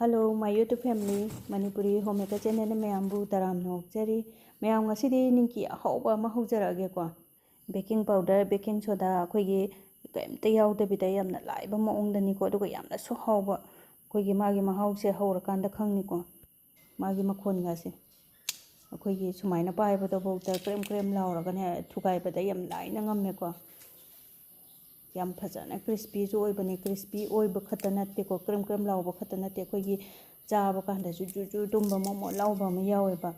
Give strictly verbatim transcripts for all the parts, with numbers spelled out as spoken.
Hello, my YouTube family, Manipuri Homemaker channelꯗ ꯃꯌꯥꯝꯕꯨ ꯇꯔꯥꯝꯅ ꯑꯣꯛꯆꯔꯤ꯫ ꯃꯌꯥꯝ, ꯉꯁꯤꯗꯤ ꯅꯤꯡꯀꯤ ꯑꯍꯥꯎꯕ ꯑꯃ ꯍꯧꯖꯔꯛꯑꯒꯦꯀꯣ꯫ Baking powder, baking soda, ꯑꯩꯈꯣꯏꯒꯤ ꯀꯔꯤꯝꯇ ꯌꯥꯎꯗꯕꯤꯗ ꯌꯥꯝꯅ ꯂꯥꯏꯕ ꯃꯑꯣꯡꯗꯅꯤꯀꯣ, ꯑꯗꯨꯒ ꯌꯥꯝꯅꯁꯨ ꯍꯥꯎꯕ꯫ ꯑꯩꯈꯣꯏꯒꯤ ꯃꯥꯒꯤ ꯃꯍꯥꯎꯁꯦ ꯍꯧꯔꯀꯥꯟꯗ ꯈꯪꯅꯤꯀꯣ꯫ ꯃꯥꯒꯤ ꯃꯈꯣꯟꯒꯁꯦ ꯑꯩꯈꯣꯏꯒꯤ ꯁꯨꯃꯥꯏꯅ ꯄꯥꯏꯕꯗꯐꯥꯎꯗ ꯀ꯭ꯔꯦꯝ ꯀ꯭ꯔꯦꯝ ꯂꯥꯎꯔꯒꯅꯦ, ꯊꯨꯒꯥꯏꯕꯗ ꯌꯥꯝ ꯂꯥꯏꯅ ꯉꯝꯃꯦꯀꯣ꯫ ꯌꯥꯝ ꯐꯖꯅ crispyꯁꯨ ꯑꯣꯏꯕꯅꯤ꯫ Crispy ꯑꯣꯏꯕ ꯈꯛꯇ ꯅꯠꯇꯦꯀꯣ, ꯀ꯭ꯔꯦꯝ ꯀ꯭ꯔꯦꯝ ꯂꯥꯎꯕ ꯈꯛꯇ ꯅꯠꯇꯦ, ꯑꯩꯈꯣꯏꯒꯤ ꯆꯥꯕ ꯀꯥꯟꯗꯁꯨ ꯖꯨ ꯖꯨ ꯇꯨꯝꯕ, ꯃꯣꯠ ꯃꯣꯠ ꯂꯥꯎꯕ ꯑꯃ ꯌꯥꯎꯋꯦꯕ꯫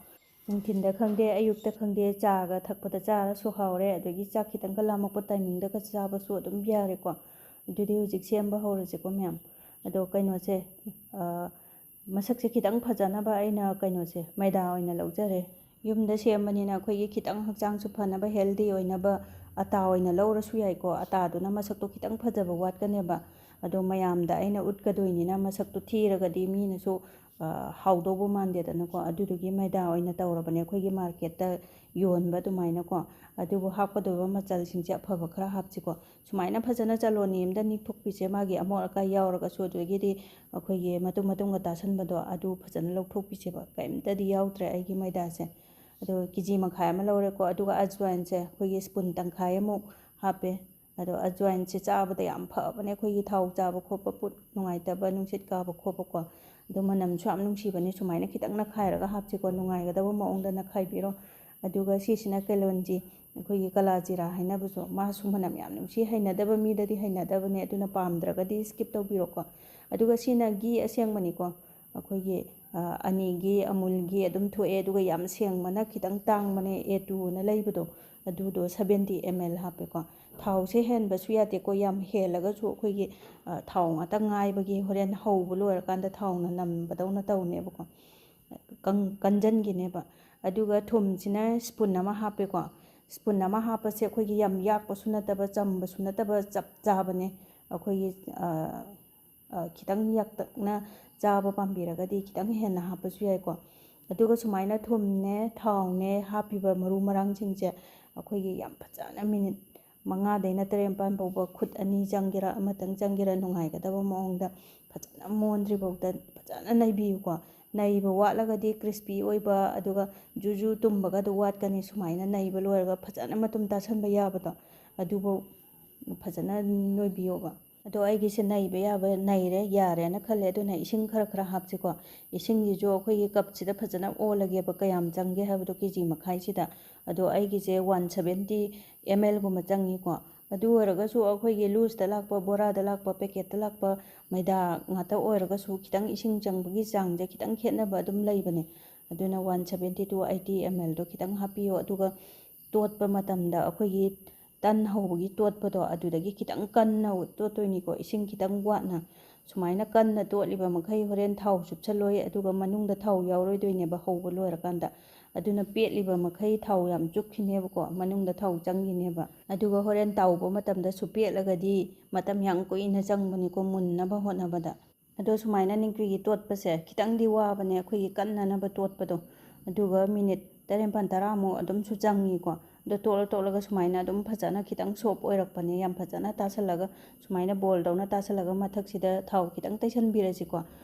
ꯅꯨꯡꯊꯤꯟꯗ ꯈꯪꯗꯦ, ꯑꯌꯨꯛꯇ ꯈꯪꯗꯦ, ꯆꯥꯒ ꯊꯛꯄꯗ ꯆꯥꯔꯁꯨ ꯍꯥꯎꯔꯦ, ꯑꯗꯒꯤ ꯆꯥꯛ ꯈꯤꯇꯪꯒ ꯂꯥꯝꯃꯛꯄ timingꯗꯒ ꯆꯥꯕꯁꯨ ꯑꯗꯨꯝ ꯌꯥꯔꯦꯀꯣ꯫ ꯑꯗꯨꯗꯤ ꯍꯧꯖꯤꯛ ꯁꯦꯝꯕ ꯍꯧꯔꯁꯦꯀꯣ ꯃꯌꯥꯝ꯫ ꯑꯗꯣ ꯀꯩꯅꯣꯁꯦ, ꯑ, ꯃꯁꯛꯁꯦ ꯈꯤꯇꯪ ꯐꯖꯅꯕ ꯑꯩꯅ ꯀꯩꯅꯣꯁꯦ, ꯃꯩꯗꯥ ꯑꯣꯏꯅ ꯂꯧꯖꯔꯦ꯫ ꯌꯨꯝꯗ ꯁꯦꯝꯕꯅꯤꯅ ꯑꯩꯈꯣꯏꯒꯤ ꯈꯤꯇꯪ ꯍꯛꯆꯥꯡꯁꯨ ꯐꯅꯕ, healthy ꯑꯣꯏꯅꯕ ꯑꯇꯥ ꯑꯣꯏꯅ ꯂꯧꯔꯁꯨ ꯌꯥꯏꯀꯣ꯫ ꯑꯇꯥꯗꯨꯅ ꯃꯁꯛꯇꯣ ꯈꯤꯇꯪ ꯐꯖꯕ ꯋꯥꯠꯀꯅꯦꯕ꯫ ꯑꯗꯣ ꯃꯌꯥꯝꯗ ꯑꯩꯅ ꯎꯠꯀꯗꯣꯏꯅꯤꯅ ꯃꯁꯛꯇꯣ ꯊꯤꯔꯒꯗꯤ ꯃꯤꯅꯁꯨ, ꯑ, ꯍꯥꯎꯗꯧꯕ ꯃꯥꯟꯗꯦꯗꯅꯀꯣ꯫ ꯑꯗꯨꯗꯨꯒꯤ ꯃꯩꯗꯥ ꯑꯣꯏꯅ ꯇꯧꯔꯕꯅꯦ, ꯑꯩꯈꯣꯏꯒꯤ marketꯇ ꯌꯣꯟꯕ ꯑꯗꯨꯃꯥꯏꯅꯀꯣ꯫ ꯑꯗꯨꯕꯨ ꯍꯥꯞꯀꯗꯧꯕ ꯃꯆꯜꯁꯤꯡꯁꯦ ꯑꯐꯕ ꯈꯔ ꯍꯥꯞꯁꯤꯀꯣ꯫ ꯁꯨꯃꯥꯏꯅ ꯐꯖꯅ ꯆꯂꯣꯅꯤ ꯑꯃꯗ ꯅꯤꯛꯊꯣꯛꯄꯤꯁꯦ, ꯃꯥꯒꯤ ꯑꯃꯣꯠ ꯑꯀꯥꯏ ꯌꯥꯎꯔꯒꯁꯨ, ꯑꯗꯒꯤꯗꯤ ꯑꯩꯈꯣꯏꯒꯤ ꯃꯇꯨꯝ ꯃꯇꯨꯝꯒ ꯇꯥꯁꯟꯕꯗꯣ, ꯑꯗꯨ ꯐꯖꯅ ꯂꯧꯊꯣꯛꯄꯤꯁꯦꯕ꯫ ꯀꯔꯤꯝꯇꯗꯤ ꯌꯥꯎꯗ꯭ꯔꯦ ꯑꯩꯒꯤ ꯃꯩꯗꯥꯁꯦ꯫ ꯑꯗꯣ ꯀꯦ ꯖꯤ ꯃꯈꯥꯏ ꯑꯃ ꯂꯧꯔꯦꯀꯣ꯫ ꯑꯗꯨꯒ ꯑꯖꯋꯥꯏꯟꯁꯦ ꯑꯩꯈꯣꯏꯒꯤ spoon ꯇꯪꯈꯥꯏ ꯑꯃꯨꯛ ꯍꯥꯞꯄꯦ꯫ ꯑꯗꯣ ꯑꯖꯋꯥꯏꯟꯁꯦ ꯆꯥꯕꯗ ꯌꯥꯝ ꯐꯕꯅꯦ, ꯑꯩꯈꯣꯏꯒꯤ ꯊꯥꯎ ꯆꯥꯕ ꯈꯣꯠꯄ, ꯄꯨꯛ ꯅꯨꯡꯉꯥꯏꯇꯕ, ꯅꯨꯡꯁꯤꯠ ꯀꯥꯕ ꯈꯣꯠꯄꯀꯣ꯫ ꯑꯗꯣ ꯃꯅꯝꯁꯨ ꯌꯥꯝ ꯅꯨꯡꯁꯤꯕꯅꯦ꯫ ꯁꯨꯃꯥꯏꯅ ꯈꯤꯇꯪ ꯅꯈꯥꯏꯔꯒ ꯍꯥꯞꯁꯤꯀꯣ, ꯅꯨꯡꯉꯥꯏꯒꯗꯕ ꯃꯑꯣꯡꯗ ꯅꯈꯥꯏꯕꯤꯔꯣ꯫ ꯑꯗꯨꯒ ꯁꯤꯁꯤꯅ ꯀꯦꯂꯣꯟꯖꯤ, ꯑꯩꯈꯣꯏꯒꯤ ꯀꯂꯥ ꯖꯤꯔꯥ ꯍꯥꯏꯅꯕꯁꯨ, ꯃꯥꯁꯨ ꯃꯅꯝ ꯌꯥꯝ ꯅꯨꯡꯁꯤ꯫ ꯍꯩꯅꯗꯕ ꯃꯤꯗꯗꯤ ꯍꯩꯅꯗꯕꯅꯦ, ꯑꯗꯨꯅ ꯄꯥꯝꯗ꯭ꯔꯒꯗꯤ skip ꯇꯧꯕꯤꯔꯣꯀꯣ꯫ ꯑꯗꯨꯒ ꯁꯤꯅ ꯘꯤ ꯑꯁꯦꯡꯕꯅꯤꯀꯣ, ꯑꯩꯈꯣꯏꯒꯤ, ꯑ, ꯑꯅꯤꯒꯤ ꯑꯃꯨꯜꯒꯤ ꯑꯗꯨꯝ ꯊꯣꯛꯑꯦ, ꯑꯗꯨꯒ ꯌꯥꯝ ꯁꯦꯡꯕꯅ ꯈꯤꯇꯪ ꯇꯥꯡꯕꯅꯦ, ꯑꯦ ꯇꯨ ꯑꯅ ꯂꯩꯕꯗꯣ, ꯑꯗꯨꯗꯣ seventy ml ꯍꯥꯞꯄꯦꯀꯣ꯫ ꯊꯥꯎꯁꯦ ꯍꯦꯟꯕꯁꯨ ꯌꯥꯗꯦꯀꯣ, ꯌꯥꯝ ꯍꯦꯜꯂꯒꯁꯨ ꯑꯩꯈꯣꯏꯒꯤ, ꯑ, ꯊꯥꯎ ꯉꯥꯛꯇ ꯉꯥꯏꯕꯒꯤ ꯍꯣꯔꯦꯟ ꯍꯧꯕ ꯂꯣꯏꯔꯀꯥꯟꯗ ꯊꯥꯎꯅ ꯅꯝꯕꯗꯧꯅ ꯇꯧꯅꯦꯕꯀꯣ꯫ ꯀꯪ-, ꯀꯟꯖꯟꯒꯤꯅꯦꯕ꯫ ꯑꯗꯨꯒ ꯊꯨꯝꯁꯤꯅ spoon ꯑꯃ ꯍꯥꯞꯄꯦꯀꯣ꯫ Spoon ꯑꯃ ꯍꯥꯞꯄꯁꯦ ꯑꯩꯈꯣꯏꯒꯤ ꯌꯥꯝ ꯌꯥꯛꯄꯁꯨ ꯅꯠꯇꯕ, ꯆꯝꯕꯁꯨ ꯅꯠꯇꯕ, ꯆꯞ ꯆꯥꯕꯅꯦ꯫ ꯑꯩꯈꯣꯏꯒꯤ, ꯑ, ꯑ, ꯈꯤꯇꯪ ꯌꯥꯛꯇꯛꯅ ꯆꯥꯕ ꯄꯥꯝꯕꯤꯔꯒꯗꯤ ꯈꯤꯇꯪ ꯍꯦꯟꯅ ꯍꯥꯞꯄꯁꯨ ꯌꯥꯏꯀꯣ꯫ ꯑꯗꯨꯒ ꯁꯨꯃꯥꯏꯅ ꯊꯨꯝꯅꯦ, ꯊꯥꯎꯅꯦ ꯍꯥꯞꯄꯤꯕ ꯃꯔꯨ ꯃꯔꯥꯡꯁꯤꯡꯁꯦ ꯑꯩꯈꯣꯏꯒꯤ ꯌꯥꯝ ꯐꯖꯅ minute ꯃꯉꯥꯗꯩꯅ ꯇꯔꯦꯠ ꯅꯤꯄꯥꯜ ꯐꯥꯎꯕ ꯈꯨꯠ ꯑꯅꯤ ꯆꯪꯒꯦꯔꯥ, ꯑꯃꯇꯪ ꯆꯪꯒꯦꯔꯥ, ꯅꯨꯡꯉꯥꯏꯒꯗꯕ ꯃꯑꯣꯡꯗ ꯐꯖꯅ ꯃꯣꯟꯗ꯭ꯔꯤꯐꯥꯎꯗ ꯐꯖꯅ ꯅꯩꯕꯤꯌꯨꯀꯣ꯫ ꯅꯩꯕ ꯋꯥꯠꯂꯒꯗꯤ crispy ꯑꯣꯏꯕ, ꯑꯗꯨꯒ ꯖꯨ ꯖꯨ ꯇꯨꯝꯕꯒꯗꯣ ꯋꯥꯠꯀꯅꯤ꯫ ꯁꯨꯃꯥꯏꯅ ꯅꯩꯕ ꯂꯣꯏꯔꯒ ꯐꯖꯅ ꯃꯇꯨꯝ ꯇꯥꯁꯟꯕ ꯌꯥꯕꯗꯣ, ꯑꯗꯨꯐꯥꯎ ꯐꯖꯅ ꯅꯣꯏꯕꯤꯌꯣꯕ꯫ ꯑꯗꯣ ꯑꯩꯒꯤꯁꯦ ꯅꯩꯕ ꯌꯥꯕ ꯅꯩꯔꯦ, ꯌꯥꯔꯦꯅ ꯈꯜꯂꯦ꯫ ꯑꯗꯨꯅ ꯏꯁꯤꯡ ꯈꯔ ꯈꯔ ꯍꯥꯞꯁꯤꯀꯣ꯫ ꯏꯁꯤꯡꯁꯤꯁꯨ ꯑꯩꯈꯣꯏꯒꯤ cupꯁꯤꯗ ꯐꯖꯅ ꯑꯣꯜꯂꯒꯦꯕ, ꯀꯌꯥꯝ ꯆꯪꯒꯦ ꯍꯥꯏꯕꯗꯣ, ꯀꯦ ꯖꯤ ꯃꯈꯥꯏꯁꯤꯗ꯫ ꯑꯗꯣ ꯑꯩꯒꯤꯁꯦ one seventy mlꯒꯨꯝꯕ ꯆꯪꯉꯤꯀꯣ꯫ ꯑꯗꯨ ꯑꯣꯏꯔꯒꯁꯨ ꯑꯩꯈꯣꯏꯒꯤ looseꯇ ꯂꯥꯛꯄ, ꯕꯣꯔꯥꯗ ꯂꯥꯛꯄ, packetꯇ ꯂꯥꯛꯄ ꯃꯩꯗꯥ ꯉꯥꯛꯇ ꯑꯣꯏꯔꯒꯁꯨ ꯈꯤꯇꯪ ꯏꯁꯤꯡ ꯆꯪꯕꯒꯤ ꯆꯥꯡꯁꯦ ꯈꯤꯇꯪ ꯈꯦꯠꯅꯕ ꯑꯗꯨꯝ ꯂꯩꯕꯅꯦ꯫ ꯑꯗꯨꯅ one seventy to eighty mlꯗꯣ ꯈꯤꯇꯪ ꯍꯥꯞꯄꯤꯌꯣ꯫ ꯑꯗꯨꯒ ꯇꯣꯠꯄ ꯃꯇꯝꯗ ꯑꯩꯈꯣꯏꯒꯤ ꯇꯟ ꯍꯧꯕꯒꯤ ꯇꯣꯠꯄꯗꯣ, ꯑꯗꯨꯗꯒꯤ ꯈꯤꯇꯪ ꯀꯟꯅ ꯇꯣꯠꯇꯣꯏꯅꯤꯀꯣ, ꯏꯁꯤꯡ ꯈꯤꯇꯪ ꯋꯥꯠꯅ꯫ ꯁꯨꯃꯥꯏꯅ ꯀꯟꯅ ꯇꯣꯠꯂꯤꯕ ꯃꯈꯩ ꯍꯣꯔꯦꯟ ꯊꯥꯎ ꯆꯨꯞꯁꯜꯂꯣꯏ, ꯑꯗꯨꯒ ꯃꯅꯨꯡꯗ ꯊꯥꯎ ꯌꯥꯎꯔꯣꯏꯗꯣꯏꯅꯦꯕ ꯍꯧꯕ ꯂꯣꯏꯔꯀꯥꯟꯗ꯫ ꯑꯗꯨꯅ ꯄꯦꯠꯂꯤꯕ ꯃꯈꯩ ꯊꯥꯎ ꯌꯥꯝ ꯆꯨꯞꯈꯤꯅꯦꯕꯀꯣ, ꯃꯅꯨꯡꯗ ꯊꯥꯎ ꯆꯪꯈꯤꯅꯦꯕ꯫ ꯑꯗꯨꯒ ꯍꯣꯔꯦꯟ ꯇꯥꯎꯕ ꯃꯇꯝꯗꯁꯨ ꯄꯦꯠꯂꯒꯗꯤ ꯃꯇꯝ ꯌꯥꯝ ꯀꯨꯏꯅ ꯆꯪꯕꯅꯤꯀꯣ ꯃꯨꯟꯅꯕ ꯍꯣꯠꯅꯕꯗ꯫ ꯑꯗꯣ ꯁꯨꯃꯥꯏꯅ ꯅꯤꯡꯀ꯭ꯔꯤꯒꯤ ꯇꯣꯠꯄꯁꯦ ꯈꯤꯇꯪꯗꯤ ꯋꯥꯕꯅꯦ, ꯑꯩꯈꯣꯏꯒꯤ ꯀꯟꯅꯅꯕ ꯇꯣꯠꯄꯗꯣ꯫ ꯑꯗꯨꯒ minute ꯇꯔꯦꯠ ꯅꯤꯄꯥꯜ ꯇꯔꯥꯃꯨꯛ ꯑꯗꯨꯝꯁꯨ ꯆꯪꯉꯤꯀꯣ꯫ ꯑꯗꯣ ꯇꯣꯠꯂ ꯇꯣꯠꯂꯒ ꯁꯨꯃꯥꯏꯅ ꯑꯗꯨꯝ ꯐꯖꯅ ꯈꯤꯇꯪ soft ꯑꯣꯏꯔꯛꯄꯅꯦ, ꯌꯥꯝ ꯐꯖꯅ ꯇꯥꯁꯜꯂꯒ, ꯁꯨꯃꯥꯏꯅ ballꯗꯧꯅ ꯇꯥꯁꯜꯂꯒ ꯃꯊꯛꯁꯤꯗ ꯊꯥꯎ ꯈꯤꯇꯪ ꯇꯩꯁꯟꯕꯤꯔꯁꯤꯀꯣ꯫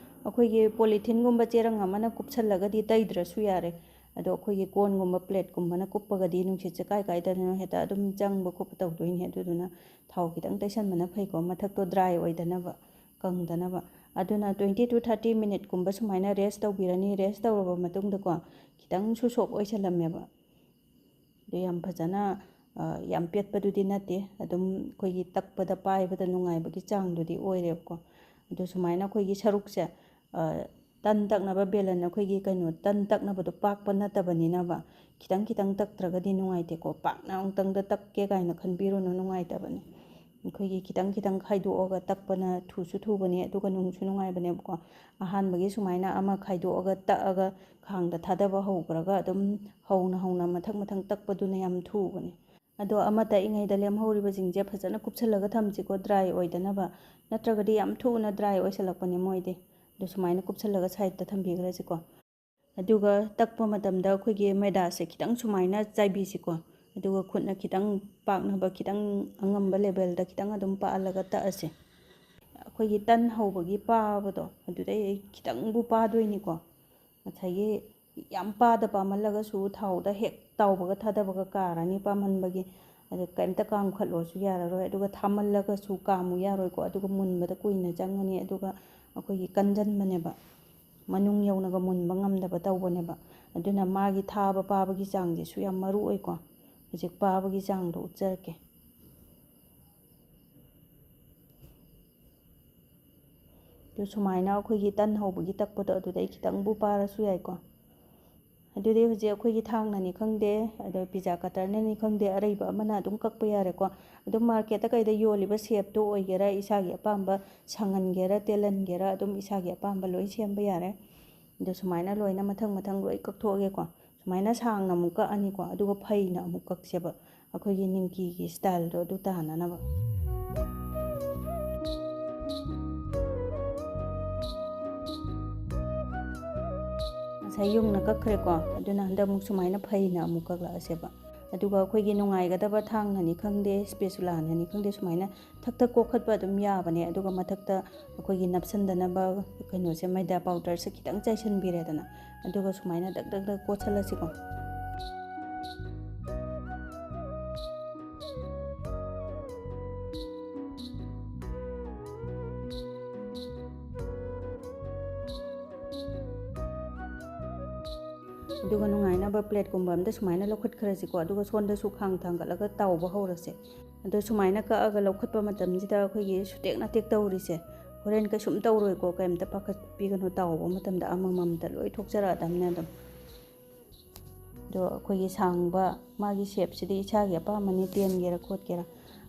ꯑꯩꯈꯣꯏꯒꯤ polytheneꯒꯨꯝꯕ ꯆꯦꯔꯪ ꯑꯃꯅ ꯀꯨꯞꯁꯜꯂꯒꯗꯤ ꯇꯩꯗ꯭ꯔꯁꯨ ꯌꯥꯔꯦ꯫ ꯑꯗꯣ ꯑꯩꯈꯣꯏꯒꯤ ꯀꯣꯟꯒꯨꯝꯕ plateꯀꯨꯝꯕꯅ ꯀꯨꯞꯄꯒꯗꯤ ꯅꯨꯡꯁꯤꯠꯁꯦ ꯀꯥꯏ ꯀꯥꯏꯗꯅꯣ ꯍꯦꯛꯇ ꯑꯗꯨꯝ ꯆꯪꯕ ꯈꯣꯠꯄ ꯇꯧꯗꯣꯏꯅꯦ꯫ ꯑꯗꯨꯗꯨꯅ ꯊꯥꯎ ꯈꯤꯇꯪ ꯇꯩꯁꯟꯕꯅ ꯐꯩꯀꯣ, ꯃꯊꯛꯇꯣ dry ꯑꯣꯏꯗꯅꯕ, ꯀꯪꯗꯅꯕ꯫ ꯑꯗꯨꯅ twenty to thirty minuteꯀꯨꯝꯕ ꯁꯨꯃꯥꯏꯅ rest ꯇꯧꯕꯤꯔꯅꯤ꯫ Rest ꯇꯧꯔꯕ ꯃꯇꯨꯡꯗꯀꯣ, ꯈꯤꯇꯪꯁꯨ soft ꯑꯣꯏꯁꯜꯂꯝꯃꯦꯕ꯫ ꯑꯗꯨ ꯌꯥꯝ ꯐꯖꯅ, ꯑ, ꯌꯥꯝ ꯄꯦꯠꯄꯗꯨꯗꯤ ꯅꯠꯇꯦ, ꯑꯗꯨꯝ ꯑꯩꯈꯣꯏꯒꯤ ꯇꯛꯄꯗ, ꯄꯥꯏꯕꯗ ꯅꯨꯡꯉꯥꯏꯕꯒꯤ ꯆꯥꯡꯗꯨꯗꯤ ꯑꯣꯏꯔꯦꯕꯀꯣ꯫ ꯑꯗꯨ ꯁꯨꯃꯥꯏꯅ ꯑꯩꯈꯣꯏꯒꯤ ꯁꯔꯨꯛꯁꯦ, ꯑ, ꯇꯟ ꯇꯛꯅꯕ ꯕꯦꯂꯟ, ꯑꯩꯈꯣꯏꯒꯤ ꯀꯩꯅꯣ, ꯇꯟ ꯇꯛꯅꯕꯗꯣ ꯄꯥꯛꯄ ꯅꯠꯇꯕꯅꯤꯅꯕ, ꯈꯤꯇꯪ ꯈꯤꯇꯪ ꯇꯛꯇ꯭ꯔꯒꯗꯤ ꯅꯨꯡꯉꯥꯏꯇꯦꯀꯣ꯫ ꯄꯥꯛꯅ ꯑꯃꯨꯛꯇꯪꯗ ꯇꯛꯀꯦ ꯀꯥꯏꯅ ꯈꯟꯕꯤꯔꯨꯅꯨ, ꯅꯨꯡꯉꯥꯏꯇꯕꯅꯦ꯫ ꯑꯩꯈꯣꯏꯒꯤ ꯈꯤꯇꯪ ꯈꯤꯇꯪ ꯈꯥꯏꯗꯣꯛꯑꯒ ꯇꯛꯄꯅ ꯊꯨꯁꯨ ꯊꯨꯕꯅꯦ, ꯑꯗꯨꯒ ꯅꯨꯡꯁꯨ ꯅꯨꯡꯉꯥꯏꯕꯅꯦꯕꯀꯣ꯫ ꯑꯍꯥꯟꯕꯒꯤ ꯁꯨꯃꯥꯏꯅ ꯑꯃ ꯈꯥꯏꯗꯣꯛꯑꯒ ꯇꯛꯑꯒ ꯈꯥꯡꯗ ꯊꯥꯗꯕ ꯍꯧꯈ꯭ꯔꯒ ꯑꯗꯨꯝ ꯍꯧꯅ ꯍꯧꯅ ꯃꯊꯪ ꯃꯊꯪ ꯇꯛꯄꯗꯨꯅ ꯌꯥꯝ ꯊꯨꯕꯅꯦ꯫ ꯑꯗꯣ ꯑꯃ ꯇꯛꯏꯉꯩꯗ ꯂꯦꯝꯍꯧꯔꯤꯕꯁꯤꯡꯁꯦ ꯐꯖꯅ ꯀꯨꯞꯁꯜꯂꯒ ꯊꯝꯁꯤꯀꯣ, dry ꯑꯣꯏꯗꯅꯕ꯫ ꯅꯠꯇ꯭ꯔꯒꯗꯤ ꯌꯥꯝ ꯊꯨꯅ dry ꯑꯣꯏꯁꯜꯂꯛꯄꯅꯦ ꯃꯣꯏꯗꯤ꯫ ꯑꯗꯣ ꯁꯨꯃꯥꯏꯅ ꯀꯨꯞꯁꯜꯂꯒ sideꯇ ꯊꯝꯕꯤꯈ꯭ꯔꯁꯤꯀꯣ꯫ ꯑꯗꯨꯒ ꯇꯛꯄ ꯃꯇꯝꯗ ꯑꯩꯈꯣꯏꯒꯤ ꯃꯩꯗꯥꯁꯦ ꯈꯤꯇꯪ ꯁꯨꯃꯥꯏꯅ ꯆꯥꯏꯕꯤꯁꯤꯀꯣ꯫ ꯑꯗꯨꯒ ꯈꯨꯠꯅ ꯈꯤꯇꯪ ꯄꯥꯛꯅꯕ, ꯈꯤꯇꯪ ꯑꯉꯝꯕ levelꯗ ꯈꯤꯇꯪ ꯑꯗꯨꯝ ꯄꯥꯛꯍꯜꯂꯒ ꯇꯛꯑꯁꯦ꯫ ꯑꯩꯈꯣꯏꯒꯤ ꯇꯟ ꯍꯧꯕꯒꯤ ꯄꯥꯕꯗꯣ, ꯑꯗꯨꯗꯩ ꯑꯩ ꯈꯤꯇꯪꯕꯨ ꯄꯥꯗꯣꯏꯅꯤꯀꯣ꯫ ꯉꯁꯥꯏꯒꯤ ꯌꯥꯝ ꯄꯥꯗ ꯄꯥꯃꯜꯂꯒꯁꯨ ꯊꯥꯎꯗ ꯍꯦꯛ ꯇꯥꯎꯕꯒ ꯊꯥꯗꯕꯒ ꯀꯥꯔꯅꯤ ꯄꯥꯃꯟꯕꯒꯤ꯫ ꯑꯗ ꯀꯩꯝꯇ ꯀꯥꯝꯈꯠꯂꯣꯁꯨ ꯌꯥꯔꯔꯣꯏ, ꯑꯗꯨꯒ ꯊꯥꯃꯜꯂꯒꯁꯨ ꯀꯥꯝꯃꯨ ꯌꯥꯔꯣꯏꯀꯣ, ꯑꯗꯨꯒ ꯃꯨꯟꯕꯗ ꯀꯨꯏꯅ ꯆꯪꯉꯅꯤ, ꯑꯗꯨꯒ ꯑꯩꯈꯣꯏꯒꯤ ꯀꯟꯖꯟꯕꯅꯦꯕ, ꯃꯅꯨꯡ ꯌꯧꯅꯒ ꯃꯨꯟꯕ ꯉꯝꯗꯕ ꯇꯧꯕꯅꯦꯕ꯫ ꯑꯗꯨꯅ ꯃꯥꯒꯤ ꯊꯥꯕ ꯄꯥꯕꯒꯤ ꯆꯥꯡꯁꯤꯁꯨ ꯌꯥꯝ ꯃꯔꯨ ꯑꯣꯏꯀꯣ꯫ ꯍꯧꯖꯤꯛ ꯄꯥꯕꯒꯤ ꯆꯥꯡꯗꯣ ꯎꯠꯆꯔꯛꯀꯦ꯫ ꯑꯗꯨ ꯁꯨꯃꯥꯏꯅ ꯑꯩꯈꯣꯏꯒꯤ ꯇꯟ ꯍꯧꯕꯒꯤ ꯇꯛꯄꯗꯣ ꯑꯗꯨꯗꯩ ꯈꯤꯇꯪꯕꯨ ꯄꯥꯔꯁꯨ ꯌꯥꯏꯀꯣ꯫ ꯑꯗꯨꯗꯤ ꯍꯧꯖꯤꯛ ꯑꯩꯈꯣꯏꯒꯤ ꯊꯥꯡꯅꯅꯤ ꯈꯪꯗꯦ, ꯑꯗꯣ ꯄꯤꯖꯥ ꯀꯇꯔꯅꯅꯤ ꯈꯪꯗꯦ, ꯑꯔꯩꯕ ꯑꯃꯅ ꯑꯗꯨꯝ ꯀꯛꯄ ꯌꯥꯔꯦꯀꯣ꯫ ꯑꯗꯨꯝ ꯃꯥꯔꯀꯦꯠꯇ ꯀꯩꯗ ꯌꯣꯜꯂꯤꯕ ꯁꯦꯞꯇꯣ ꯑꯣꯏꯒꯦꯔꯥ, ꯏꯁꯥꯒꯤ ꯑꯄꯥꯝꯕ ꯁꯥꯡꯍꯟꯒꯦꯔꯥ, ꯇꯦꯜꯍꯟꯒꯦꯔꯥ, ꯑꯗꯨꯝ ꯏꯁꯥꯒꯤ ꯑꯄꯥꯝꯕ ꯂꯣꯏ ꯁꯦꯝꯕ ꯌꯥꯔꯦ꯫ ꯑꯗꯣ ꯁꯨꯃꯥꯏꯅ ꯂꯣꯏꯅ ꯃꯊꯪ ꯃꯊꯪ ꯂꯣꯏ ꯀꯛꯊꯣꯛꯑꯒꯦꯀꯣ꯫ ꯁꯨꯃꯥꯏꯅ ꯁꯥꯡꯅ ꯑꯃꯨꯛ ꯀꯛꯑꯅꯤꯀꯣ, ꯑꯗꯨꯒ ꯐꯩꯅ ꯑꯃꯨꯛ ꯀꯛꯁꯦꯕ, ꯑꯩꯈꯣꯏꯒꯤ ꯅꯤꯡꯀꯤꯒꯤ ꯁ꯭ꯇꯥꯏꯜꯗꯣ ꯑꯗꯨ ꯇꯥꯅꯅꯕ꯫ ꯉꯁꯥꯏ ꯌꯨꯡꯅ ꯀꯛꯈ꯭ꯔꯦꯀꯣ, ꯑꯗꯨꯅ ꯍꯟꯗꯛ ꯑꯃꯨꯛ ꯁꯨꯃꯥꯏꯅ ꯐꯩꯅ ꯑꯃꯨꯛ ꯀꯛꯂꯛꯑꯁꯦꯕ꯫ ꯑꯗꯨꯒ ꯑꯩꯈꯣꯏꯒꯤ ꯅꯨꯡꯉꯥꯏꯒꯗꯕ ꯊꯥꯡꯅꯅꯤ ꯈꯪꯗꯦ, ꯁ꯭ꯄꯦꯆꯨꯂꯥꯅꯅꯤ ꯈꯪꯗꯦ, ꯁꯨꯃꯥꯏꯅ ꯊꯛ ꯊꯛ ꯀꯣꯛꯈꯠꯄ ꯑꯗꯨꯝ ꯌꯥꯕꯅꯦ꯫ ꯑꯗꯨꯒ ꯃꯊꯛꯇ ꯑꯩꯈꯣꯏꯒꯤ ꯅꯞꯁꯟꯗꯅꯕ ꯀꯩꯅꯣꯁꯦ, ꯃꯩꯗꯥ ꯄꯥꯎꯗꯔꯁꯦ ꯈꯤꯇꯪ ꯆꯥꯏꯁꯤꯟꯕꯤꯔꯦꯗꯅ, ꯑꯗꯨꯒ ꯁꯨꯃꯥꯏꯅ ꯗꯛ ꯗꯛ ꯗꯛ ꯀꯣꯠꯁꯜꯂꯁꯤꯀꯣ꯫ ꯑꯗꯨꯒ ꯅꯨꯡꯉꯥꯏꯅꯕ ꯄ꯭ꯂꯦꯠꯀꯨꯝꯕ ꯑꯝꯗ ꯁꯨꯃꯥꯏꯅ ꯂꯧꯈꯠꯈ꯭ꯔꯁꯤꯀꯣ꯫ ꯑꯗꯨꯒ ꯁꯣꯝꯗꯁꯨ ꯈꯥꯡ ꯊꯥꯡꯒꯠꯂꯒ ꯇꯥꯎꯕ ꯍꯧꯔꯁꯦ꯫ ꯑꯗꯣ ꯁꯨꯃꯥꯏꯅ ꯀꯛꯑꯒ ꯂꯧꯈꯠꯄ ꯃꯇꯝꯁꯤꯗ ꯑꯩꯈꯣꯏꯒꯤ ꯁꯨꯇꯦꯛ ꯅꯥꯇꯦꯛ ꯇꯧꯔꯤꯁꯦ, ꯍꯣꯔꯦꯟ ꯀꯩꯁꯨꯝ ꯇꯧꯔꯣꯏꯀꯣ, ꯀꯩꯝꯇ ꯄꯥꯈꯠꯄꯤꯒꯅꯨ꯫ ꯇꯥꯎꯕ ꯃꯇꯝꯗ ꯑꯃꯃꯝꯇ ꯂꯣꯏ ꯊꯣꯛꯆꯔꯛꯑꯗꯕꯅꯦ ꯑꯗꯨꯝ꯫ ꯑꯗꯣ ꯑꯩꯈꯣꯏꯒꯤ ꯁꯥꯡꯕ ꯃꯥꯒꯤ ꯁꯦꯞꯁꯤꯗꯤ ꯏꯁꯥꯒꯤ ꯑꯄꯥꯝꯕꯅꯤ, ꯇꯦꯟꯒꯦꯔꯥ ꯈꯣꯠꯀꯦꯔꯥ꯫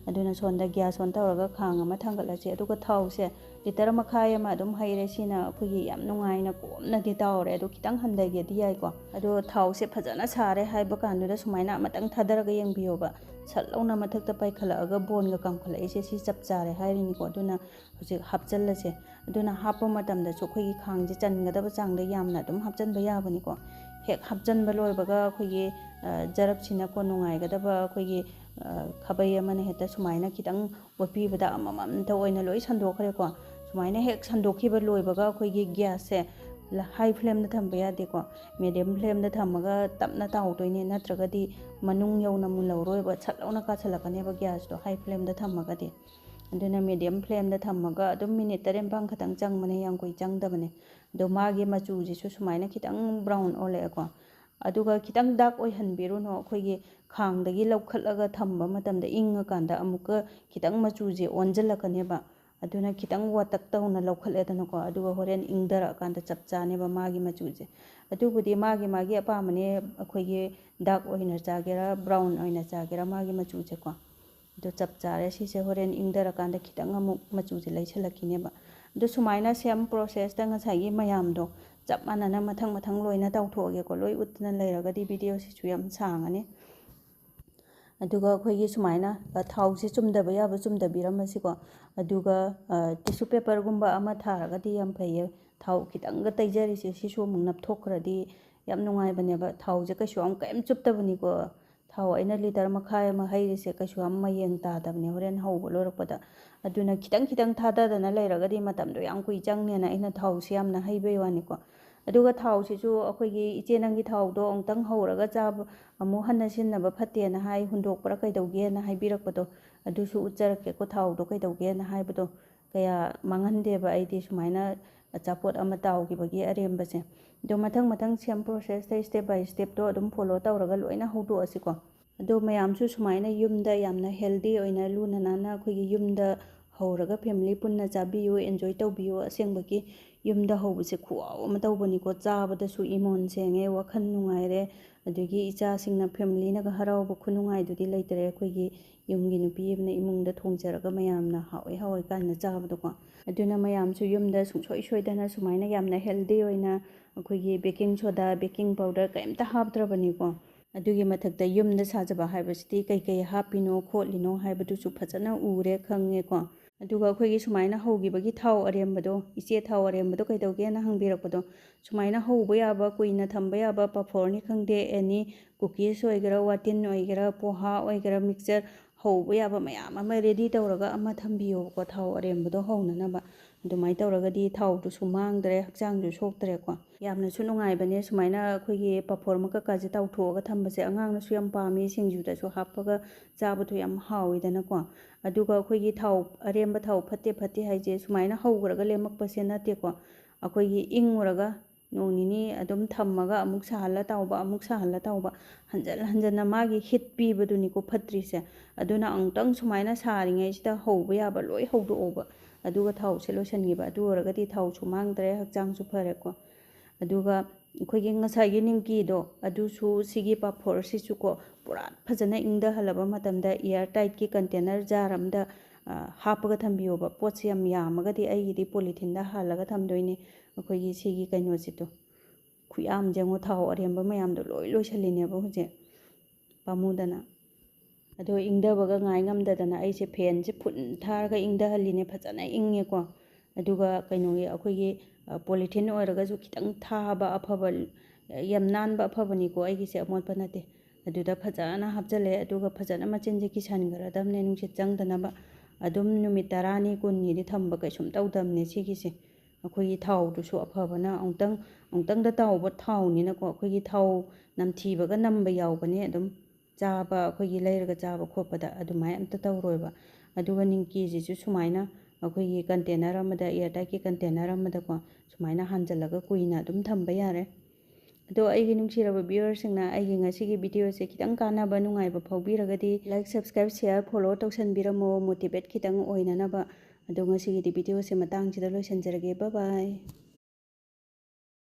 ꯑꯗꯨꯅ ꯁꯣꯝꯗ ꯒ꯭ꯌꯥꯁ ꯑꯣꯟ ꯇꯧꯔꯒ ꯈꯥꯡ ꯑꯃ ꯊꯥꯡꯒꯠꯂꯁꯤ꯫ ꯑꯗꯨꯒ ꯊꯥꯎꯁꯦ ꯂꯤꯇꯔ ꯃꯈꯥꯏ ꯑꯃ ꯑꯗꯨꯝ ꯍꯩꯔꯦ꯫ ꯁꯤꯅ ꯑꯩꯈꯣꯏꯒꯤ ꯌꯥꯝ ꯅꯨꯡꯉꯥꯏꯅ ꯀꯣꯝꯅꯗꯤ ꯇꯥꯎꯔꯦ꯫ ꯑꯗꯣ ꯈꯤꯇꯪ ꯍꯟꯊꯒꯦꯗꯤ ꯌꯥꯏꯀꯣ꯫ ꯑꯗꯣ ꯊꯥꯎꯁꯦ ꯐꯖꯅ ꯁꯥꯔꯦ ꯍꯥꯏꯕ ꯀꯥꯟꯗꯨꯗ ꯁꯨꯃꯥꯏꯅ ꯑꯃꯇꯪ ꯊꯥꯗꯔꯒ ꯌꯦꯡꯕꯤꯌꯣꯕ꯫ ꯁꯠ ꯂꯥꯎꯅ ꯃꯊꯛꯇ ꯄꯥꯏꯈꯠꯂꯛꯑꯒ ꯕꯣꯟꯒ ꯀꯥꯝꯈꯠꯂꯛꯏꯁꯦ ꯁꯤ ꯆꯞ ꯆꯥꯔꯦ ꯍꯥꯏꯔꯤꯅꯤꯀꯣ꯫ ꯑꯗꯨꯅ ꯍꯧꯖꯤꯛ ꯍꯥꯞꯆꯜꯂꯁꯦ꯫ ꯑꯗꯨꯅ ꯍꯥꯞꯄ ꯃꯇꯝꯗꯁꯨ ꯑꯩꯈꯣꯏꯒꯤ ꯈꯥꯡꯁꯦ ꯆꯟꯒꯗꯕ ꯆꯥꯡꯗ ꯌꯥꯝꯅ ꯑꯗꯨꯝ ꯍꯥꯞꯆꯟꯕ ꯌꯥꯕꯅꯤꯀꯣ꯫ ꯍꯦꯛ ꯍꯥꯞꯆꯤꯟꯕ ꯂꯣꯏꯕꯒ ꯑꯩꯈꯣꯏꯒꯤ, ꯑ, ꯖꯔꯞꯁꯤꯅꯀꯣ ꯅꯨꯡꯉꯥꯏꯒꯗꯕ ꯑꯩꯈꯣꯏꯒꯤ, ꯑ, ꯈꯥꯕꯩ ꯑꯃꯅ ꯍꯦꯛꯇ ꯁꯨꯃꯥꯏꯅ ꯈꯤꯇꯪ ꯑꯣꯠꯄꯤꯕꯗ ꯑꯃꯃꯝꯇ ꯑꯣꯏꯅ ꯂꯣꯏ ꯁꯟꯗꯣꯛꯈ꯭ꯔꯦꯀꯣ꯫ ꯁꯨꯃꯥꯏꯅ ꯍꯦꯛ ꯁꯟꯗꯣꯛꯈꯤꯕ ꯂꯣꯏꯕꯒ ꯑꯩꯈꯣꯏꯒꯤ ꯒ꯭ꯌꯥꯁꯁꯦ ꯍꯥꯏ ꯐ꯭ꯂꯦꯝꯗ ꯊꯝꯕ ꯌꯥꯗꯦꯀꯣ꯫ ꯃꯦꯗꯤꯌꯝ ꯐ꯭ꯂꯦꯝꯗ ꯊꯝꯃꯒ ꯇꯞꯅ ꯇꯥꯎꯗꯣꯏꯅꯦ, ꯅꯠꯇ꯭ꯔꯒꯗꯤ ꯃꯅꯨꯡ ꯌꯧꯅ ꯃꯨꯜꯍꯧꯔꯣꯏꯕ, ꯁꯠ ꯂꯥꯎꯅ ꯀꯥꯁꯜꯂꯛꯀꯅꯦꯕ ꯒ꯭ꯌꯥꯁꯇꯣ ꯍꯥꯏ ꯐ꯭ꯂꯦꯝꯗ ꯊꯝꯃꯒꯗꯤ꯫ ꯑꯗꯨꯅ ꯃꯦꯗꯤꯌꯝ ꯐ꯭ꯂꯦꯝꯗ ꯊꯝꯃꯒ ꯑꯗꯨꯝ ꯃꯤꯅꯤꯠ ꯇꯔꯦꯠ ꯅꯤꯄꯥꯟ ꯈꯛꯇꯪ ꯆꯪꯕꯅꯦ, ꯌꯥꯝ ꯀꯨꯏ ꯆꯪꯗꯕꯅꯦ꯫ ꯑꯗꯣ ꯃꯥꯒꯤ ꯃꯆꯨꯁꯤꯁꯨ ꯁꯨꯃꯥꯏꯅ ꯈꯤꯇꯪ ꯕ꯭ꯔꯥꯎꯟ ꯑꯣꯜꯂꯛꯑꯦꯀꯣ꯫ ꯑꯗꯨꯒ ꯈꯤꯇꯪ ꯗꯥꯔꯛ ꯑꯣꯏꯍꯟꯕꯤꯔꯨꯅꯨ, ꯑꯩꯈꯣꯏꯒꯤ ꯈꯥꯡꯗꯒꯤ ꯂꯧꯈꯠꯂꯒ ꯊꯝꯕ ꯃꯇꯝꯗ ꯏꯪꯉꯀꯥꯟꯗ ꯑꯃꯨꯛꯀ ꯈꯤꯇꯪ ꯃꯆꯨꯁꯦ ꯑꯣꯟꯁꯤꯜꯂꯛꯀꯅꯦꯕ꯫ ꯑꯗꯨꯅ ꯈꯤꯇꯪ ꯋꯥꯇꯛ ꯇꯧꯅ ꯂꯧꯈꯠꯂꯦꯗꯅꯀꯣ, ꯑꯗꯨꯒ ꯍꯣꯔꯦꯟ ꯏꯪꯊꯔꯛꯑꯀꯥꯟꯗ ꯆꯞ ꯆꯥꯅꯦꯕ ꯃꯥꯒꯤ ꯃꯆꯨꯁꯦ꯫ ꯑꯗꯨꯕꯨꯗꯤ ꯃꯥꯒꯤ ꯃꯥꯒꯤ ꯑꯄꯥꯝꯕꯅꯦ, ꯑꯩꯈꯣꯏꯒꯤ ꯗꯥꯔꯛ ꯑꯣꯏꯅ ꯆꯥꯒꯦꯔꯥ ꯕ꯭ꯔꯥꯎꯟ ꯑꯣꯏꯅ ꯆꯥꯒꯦꯔꯥ ꯃꯥꯒꯤ ꯃꯆꯨꯁꯦꯀꯣ꯫ ꯑꯗꯣ ꯆꯞ ꯆꯥꯔꯦ꯫ ꯁꯤꯁꯦ ꯍꯣꯔꯦꯟ ꯏꯪꯊꯔꯀꯥꯟꯗ ꯈꯤꯇꯪ ꯑꯃꯨꯛ ꯃꯆꯨꯁꯦ ꯂꯩꯁꯜꯂꯛꯈꯤꯅꯦꯕ꯫ ꯑꯗꯣ ꯁꯨꯃꯥꯏꯅ ꯁꯦꯝ ꯄ꯭ꯔꯣꯁꯦꯁꯇ ꯉꯁꯥꯏꯒꯤ ꯃꯌꯥꯝꯗꯣ ꯆꯞ ꯃꯥꯟꯅꯅ ꯃꯊꯪ ꯃꯊꯪ ꯂꯣꯏꯅ ꯇꯧꯊꯣꯛꯑꯒꯦꯀꯣ꯫ ꯂꯣꯏ ꯎꯠꯇꯅ ꯂꯩꯔꯒꯗꯤ ꯚꯤꯗꯤꯑꯣꯁꯤꯁꯨ ꯌꯥꯝ ꯁꯥꯡꯉꯅꯤ꯫ ꯑꯗꯨꯒ ꯑꯩꯈꯣꯏꯒꯤ ꯁꯨꯃꯥꯏꯅ, ꯑ, ꯊꯥꯎꯁꯦ ꯆꯨꯝꯗꯕ ꯌꯥꯕ ꯆꯨꯝꯗꯕꯤꯔꯝꯃꯁꯤꯀꯣ꯫ ꯑꯗꯨꯒ, ꯑ, ꯇꯤꯁꯨ ꯄꯦꯄꯔꯒꯨꯝꯕ ꯑꯃ ꯊꯥꯔꯒꯗꯤ ꯌꯥꯝ ꯐꯩꯌꯦ꯫ ꯊꯥꯎ ꯈꯤꯇꯪꯒ ꯇꯩꯖꯔꯤꯁꯦ ꯁꯤꯁꯨ ꯑꯃꯨꯛ ꯅꯞꯊꯣꯛꯈ꯭ꯔꯗꯤ ꯌꯥꯝ ꯅꯨꯡꯉꯥꯏꯕꯅꯦꯕ꯫ ꯊꯥꯎꯁꯦ ꯀꯩꯁꯨ ꯌꯥꯝ ꯀꯔꯤꯝ ꯆꯨꯞꯇꯕꯅꯤꯀꯣ꯫ ꯊꯥꯎ ꯑꯩꯅ ꯂꯤꯇꯔ ꯃꯈꯥꯏ ꯑꯃ ꯍꯩꯔꯤꯁꯦ ꯀꯩꯁꯨ ꯌꯥꯝ ꯃꯌꯦꯡ ꯇꯥꯗꯕꯅꯦ ꯍꯣꯔꯦꯟ ꯍꯧꯕ ꯂꯣꯏꯔꯛꯄꯗ꯫ ꯑꯗꯨꯅ ꯈꯤꯇꯪ ꯈꯤꯇꯪ ꯊꯥꯗꯗꯅ ꯂꯩꯔꯒꯗꯤ ꯃꯇꯝꯗꯣ ꯌꯥꯝ ꯀꯨꯏ ꯆꯪꯅꯦꯅ ꯑꯩꯅ ꯊꯥꯎꯁꯦ ꯌꯥꯝꯅ ꯍꯩꯕꯩ ꯋꯥꯅꯤꯀꯣ꯫ ꯑꯗꯨꯒ ꯊꯥꯎꯁꯤꯁꯨ ꯑꯩꯈꯣꯏꯒꯤ, "ꯏꯆꯦ, ꯅꯪꯒꯤ ꯊꯥꯎꯗꯣ ꯑꯃꯨꯛꯇꯪ ꯍꯧꯔꯒ ꯆꯥꯕ, ꯑꯃꯨꯛ ꯍꯟꯅ ꯁꯤꯖꯤꯟꯅꯕ ꯐꯠꯇꯦꯅ ꯍꯥꯏ, ꯍꯨꯟꯗꯣꯛꯄ꯭ꯔꯥ ꯀꯩꯗꯧꯒꯦꯅ?" ꯍꯥꯏꯕꯤꯔꯛꯄꯗꯣ, ꯑꯗꯨꯁꯨ ꯎꯠꯆꯔꯛꯀꯦꯀꯣ꯫ ꯊꯥꯎꯗꯣ ꯀꯩꯗꯧꯒꯦꯅ ꯍꯥꯏꯕꯗꯣ ꯀꯌꯥ ꯃꯥꯡꯍꯟꯗꯦꯕ ꯑꯩꯗꯤ ꯁꯨꯃꯥꯏꯅ ꯑꯆꯥꯄꯣꯠ ꯑꯃ ꯇꯥꯎꯈꯤꯕꯒꯤ ꯑꯔꯦꯝꯕꯁꯦ꯫ ꯑꯗꯣ ꯃꯊꯪ ꯃꯊꯪ ꯁꯦꯝ ꯄ꯭ꯔꯣꯁꯦꯁꯇ step by stepꯇꯣ ꯑꯗꯨꯝ follow ꯇꯧꯔꯒ ꯂꯣꯏꯅ ꯍꯧꯗꯣꯛꯑꯁꯤꯀꯣ꯫ ꯑꯗꯣ ꯃꯌꯥꯝꯁꯨ ꯁꯨꯃꯥꯏꯅ ꯌꯨꯝꯗ ꯌꯥꯝꯅ healthy ꯑꯣꯏꯅ ꯂꯨꯅ ꯅꯥꯟꯅ ꯑꯩꯈꯣꯏꯒꯤ ꯌꯨꯝꯗ ꯍꯧꯔꯒ family ꯄꯨꯟꯅ ꯆꯥꯕꯤꯌꯨ, enjoy ꯇꯧꯕꯤꯌꯨ꯫ ꯑꯁꯦꯡꯕꯒꯤ ꯌꯨꯝꯗ ꯍꯧꯕꯁꯦ ꯈꯨꯍꯥꯎ ꯑꯃ ꯇꯧꯕꯅꯤꯀꯣ꯫ ꯆꯥꯕꯗꯁꯨ ꯏꯃꯣꯟ ꯁꯦꯡꯉꯦ, ꯋꯥꯈꯜ ꯅꯨꯡꯉꯥꯏꯔꯦ, ꯑꯗꯒꯤ ꯏꯆꯥꯁꯤꯡꯅ, familyꯅꯒ ꯍꯔꯥꯎꯕ ꯈꯨꯅꯨꯡꯉꯥꯏꯗꯨꯗꯤ ꯂꯩꯇꯔꯦ꯫ ꯑꯩꯈꯣꯏꯒꯤ ꯌꯨꯝꯒꯤ ꯅꯨꯄꯤ ꯑꯃꯅ ꯏꯃꯨꯡꯗ ꯊꯣꯡꯖꯔꯒ ꯃꯌꯥꯝꯅ ꯍꯥꯎꯋꯦ ꯍꯥꯎꯋꯦ ꯀꯥꯏꯅ ꯆꯥꯕꯗꯣꯀꯣ꯫ ꯑꯗꯨꯅ ꯃꯌꯥꯝꯁꯨ ꯌꯨꯝꯗ ꯁꯨꯡꯁꯣꯏ ꯁꯣꯏꯗꯅ ꯁꯨꯃꯥꯏꯅ ꯌꯥꯝꯅ healthy ꯑꯣꯏꯅ ꯑꯩꯈꯣꯏꯒꯤ baking soda, baking powder ꯀꯔꯤꯝꯇ ꯍꯥꯞꯇ꯭ꯔꯕꯅꯤꯀꯣ꯫ ꯑꯗꯨꯒꯤ ꯃꯊꯛꯇ ꯌꯨꯝꯗ ꯁꯥꯖꯕ ꯍꯥꯏꯕꯁꯤꯗꯤ ꯀꯩꯀꯩ ꯍꯥꯞꯄꯤꯅꯣ ꯈꯣꯠꯂꯤꯅꯣ ꯍꯥꯏꯕꯗꯨꯁꯨ ꯐꯖꯅ ꯎꯔꯦ, ꯈꯪꯉꯦꯀꯣ꯫ ꯑꯗꯨꯒ ꯑꯩꯈꯣꯏꯒꯤ ꯁꯨꯃꯥꯏꯅ ꯍꯧꯈꯤꯕꯒꯤ ꯊꯥꯎ ꯑꯔꯦꯝꯕꯗꯣ, "ꯏꯆꯦ, ꯊꯥꯎ ꯑꯔꯦꯝꯕꯗꯣ ꯀꯩꯗꯧꯒꯦꯅ?" ꯍꯪꯕꯤꯔꯛꯄꯗꯣ, ꯁꯨꯃꯥꯏꯅ ꯍꯧꯕ ꯌꯥꯕ, ꯀꯨꯏꯅ ꯊꯝꯕ ꯌꯥꯕ ꯄꯥꯐꯣꯔꯅꯤ ꯈꯪꯗꯦ, ꯑꯦꯅꯤ ꯀꯨꯀꯤꯁ ꯑꯣꯏꯒꯦꯔꯥ, ꯋꯥꯇꯤꯟ ꯑꯣꯏꯒꯦꯔꯥ, ꯄꯣꯍꯥ ꯑꯣꯏꯒꯦꯔꯥ, ꯃꯤꯛꯆꯔ, ꯍꯧꯕ ꯌꯥꯕ ꯃꯌꯥꯝ ꯑꯃ ꯔꯦꯗꯤ ꯇꯧꯔꯒ ꯑꯃ ꯊꯝꯕꯤꯌꯣꯕꯀꯣ, ꯊꯥꯎ ꯑꯔꯦꯝꯕꯗꯣ ꯍꯧꯅꯅꯕ꯫ ꯑꯗꯨꯃꯥꯏꯅ ꯇꯧꯔꯒꯗꯤ ꯊꯥꯎꯗꯨꯁꯨ ꯃꯥꯡꯗ꯭ꯔꯦ, ꯍꯛꯆꯥꯡꯁꯨ ꯁꯣꯛꯇ꯭ꯔꯦꯀꯣ꯫ ꯌꯥꯝꯅꯁꯨ ꯅꯨꯡꯉꯥꯏꯕꯅꯦ ꯁꯨꯃꯥꯏꯅ ꯑꯩꯈꯣꯏꯒꯤ ꯄꯥꯐꯣꯔ ꯃꯀꯛꯀꯥꯁꯦ ꯇꯥꯎꯊꯣꯛꯑꯒ ꯊꯝꯕꯁꯦ꯫ ꯑꯉꯥꯡꯅꯁꯨ ꯌꯥꯝ ꯄꯥꯝꯃꯤ, ꯁꯤꯡꯖꯨꯗꯁꯨ ꯍꯥꯞꯄꯒ ꯆꯥꯕꯗꯣ ꯌꯥꯝ ꯍꯥꯎꯋꯤꯗꯅꯀꯣ꯫ ꯑꯗꯨꯒ ꯑꯩꯈꯣꯏꯒꯤ ꯊꯥꯎ, ꯑꯔꯦꯝꯕ ꯊꯥꯎ ꯐꯠꯇꯦ ꯐꯠꯇꯦ ꯍꯥꯏꯁꯦ ꯁꯨꯃꯥꯏꯅ ꯍꯧꯈ꯭ꯔꯒ ꯂꯦꯝꯃꯛꯄꯁꯦ ꯅꯠꯇꯦꯀꯣ꯫ ꯑꯩꯈꯣꯏꯒꯤ ꯏꯪꯉꯨꯔꯒ ꯅꯣꯡ ꯅꯤꯅꯤ ꯑꯗꯨꯝ ꯊꯝꯃꯒ ꯑꯃꯨꯛ ꯁꯥꯍꯜꯂ ꯇꯥꯎꯕ, ꯑꯃꯨꯛ ꯁꯥꯍꯜꯂ ꯇꯥꯎꯕ, ꯍꯟꯖꯟ ꯍꯟꯖꯟꯅ ꯃꯥꯒꯤ ꯍꯤꯠ ꯄꯤꯕꯗꯨꯅꯤꯀꯣ ꯐꯠꯇ꯭ꯔꯤꯁꯦ꯫ ꯑꯗꯨꯅ ꯑꯃꯨꯛꯇꯪ ꯁꯨꯃꯥꯏꯅ ꯁꯥꯔꯤꯉꯩꯁꯤꯗ ꯍꯧꯕ ꯌꯥꯕ ꯂꯣꯏ ꯍꯧꯗꯣꯛꯑꯣꯕ, ꯑꯗꯨꯒ ꯊꯥꯎꯁꯦ ꯂꯣꯏꯁꯤꯟꯈꯤꯕ꯫ ꯑꯗꯨ ꯑꯣꯏꯔꯒꯗꯤ ꯊꯥꯎꯁꯨ ꯃꯥꯡꯗ꯭ꯔꯦ, ꯍꯛꯆꯥꯡꯁꯨ ꯐꯔꯦꯀꯣ꯫ ꯑꯗꯨꯒ ꯑꯩꯈꯣꯏꯒꯤ ꯉꯁꯥꯏꯒꯤ ꯅꯤꯡꯀꯤꯗꯣ, ꯑꯗꯨꯁꯨ ꯁꯤꯒꯤ ꯄꯥꯐꯣꯔꯁꯤꯁꯨꯀꯣ ꯄꯨꯔꯥ ꯐꯖꯅ ꯏꯪꯊꯍꯜꯂꯕ ꯃꯇꯝꯗ ꯏꯌꯥꯔ ꯇꯥꯏꯠꯀꯤ ꯀꯟꯇꯦꯅꯔ ꯖꯥꯔ ꯑꯃꯗ, ꯑ, ꯍꯥꯞꯄꯒ ꯊꯝꯕꯤꯌꯣꯕ꯫ ꯄꯣꯠꯁꯦ ꯌꯥꯝ ꯌꯥꯝꯃꯒꯗꯤ ꯑꯩꯒꯤꯗꯤ ꯄꯣꯂꯤꯊꯤꯟꯗ ꯍꯥꯜꯂꯒ ꯊꯝꯗꯣꯏꯅꯦ꯫ ꯑꯩꯈꯣꯏꯒꯤ ꯁꯤꯒꯤ ꯀꯩꯅꯣꯁꯤꯗꯣ, ꯈꯨꯌꯥꯝꯁꯦ ꯌꯦꯡꯉꯣ, ꯊꯥꯎ ꯑꯔꯦꯝꯕ ꯃꯌꯥꯝꯗꯣ ꯂꯣꯏ ꯂꯣꯏꯁꯤꯜꯂꯤꯅꯦꯕ ꯍꯧꯖꯤꯛ, ꯄꯥꯝꯃꯨꯗꯅ꯫ ꯑꯗꯣ ꯏꯪꯊꯕꯒ ꯉꯥꯏ ꯉꯝꯗꯗꯅ ꯑꯩꯁꯦ ꯐꯦꯟꯁꯦ ꯐꯨꯜ ꯊꯥꯔꯒ ꯏꯪꯊꯍꯜꯂꯤꯅꯦ, ꯐꯖꯅ ꯏꯪꯉꯦꯀꯣ꯫ ꯑꯗꯨꯒ ꯀꯩꯅꯣꯒꯤ ꯑꯩꯈꯣꯏꯒꯤ, ꯑ, ꯄꯣꯂꯤꯊꯤꯟ ꯑꯣꯏꯔꯒꯁꯨ ꯈꯤꯇꯪ ꯊꯥꯕ ꯑꯐꯕ, ꯌꯥꯝ ꯅꯥꯟꯕ ꯑꯐꯕꯅꯤꯀꯣ, ꯑꯩꯒꯤꯁꯦ ꯑꯃꯣꯠꯄ ꯅꯠꯇꯦ꯫ ꯑꯗꯨꯗ ꯐꯖꯅ ꯍꯥꯞꯆꯜꯂꯦ, ꯑꯗꯨꯒ ꯐꯖꯅ ꯃꯆꯤꯟꯁꯦ ꯀꯤꯁꯟꯈ꯭ꯔꯗꯕꯅꯦ ꯅꯨꯡꯁꯤꯠ ꯆꯪꯗꯅꯕ꯫ ꯑꯗꯨꯝ ꯅꯨꯃꯤꯠ ꯇꯔꯥꯅꯤ ꯀꯨꯟꯅꯤꯗꯤ ꯊꯝꯕ ꯀꯩꯁꯨꯝ ꯇꯧꯗꯕꯅꯦ ꯁꯤꯒꯤꯁꯦ꯫ ꯑꯩꯈꯣꯏꯒꯤ ꯊꯥꯎꯗꯨꯁꯨ ꯑꯐꯕꯅ ꯑꯃꯨꯛꯇꯪ, ꯑꯃꯨꯛꯇꯪꯗ ꯇꯥꯎꯕ ꯊꯥꯎꯅꯤꯅꯀꯣ, ꯑꯩꯈꯣꯏꯒꯤ ꯊꯥꯎ ꯅꯝꯊꯤꯕꯒ ꯅꯝꯕ ꯌꯥꯎꯕꯅꯦ ꯑꯗꯨꯝ꯫ ꯆꯥꯕ ꯑꯩꯈꯣꯏꯒꯤ ꯂꯩꯔꯒ ꯆꯥꯕ ꯈꯣꯠꯄꯗ ꯑꯗꯨꯃꯥꯏꯅ ꯑꯝꯇ ꯇꯧꯔꯣꯏꯕ꯫ ꯑꯗꯨꯒ ꯅꯤꯡꯀꯤꯁꯤꯁꯨ ꯁꯨꯃꯥꯏꯅ ꯑꯩꯈꯣꯏꯒꯤ ꯀꯟꯇꯦꯅꯔ ꯑꯃꯗ, ꯏꯌꯥꯔ ꯇꯥꯏꯠꯀꯤ ꯀꯟꯇꯦꯅꯔ ꯑꯃꯗꯀꯣ ꯁꯨꯃꯥꯏꯅ ꯍꯥꯟꯖꯜꯂꯒ ꯀꯨꯏꯅ ꯑꯗꯨꯝ ꯊꯝꯕ ꯌꯥꯔꯦ꯫ ꯑꯗꯣ ꯑꯩꯒꯤ ꯅꯨꯡꯁꯤꯔꯕ ꯚ꯭ꯌꯨꯋꯔꯁꯤꯡꯅ ꯑꯩꯒꯤ ꯉꯁꯤꯒꯤ ꯚꯤꯗꯤꯑꯣꯁꯦ ꯈꯤꯇꯪ ꯀꯥꯟꯅꯕ, ꯅꯨꯡꯉꯥꯏꯕ ꯐꯥꯎꯕꯤꯔꯒꯗꯤ ꯂꯥꯏꯛ, ꯁꯕꯁꯀ꯭ꯔꯥꯏꯕ, ꯁꯤꯌꯥꯔ, ꯐꯣꯂꯣ ꯇꯧꯁꯟꯕꯤꯔꯝꯃꯣ, ꯃꯣꯇꯤꯚꯦꯠ ꯈꯤꯇꯪ ꯑꯣꯏꯅꯅꯕ꯫ ꯑꯗꯣ ꯉꯁꯤꯒꯤꯗꯤ ꯚꯤꯗꯤꯑꯣꯁꯦ ꯃꯇꯥꯡꯁꯤꯗ ꯂꯣꯏꯁꯤꯟꯖꯔꯒꯦ꯫ ꯕꯥꯏ ꯕꯥꯏ꯫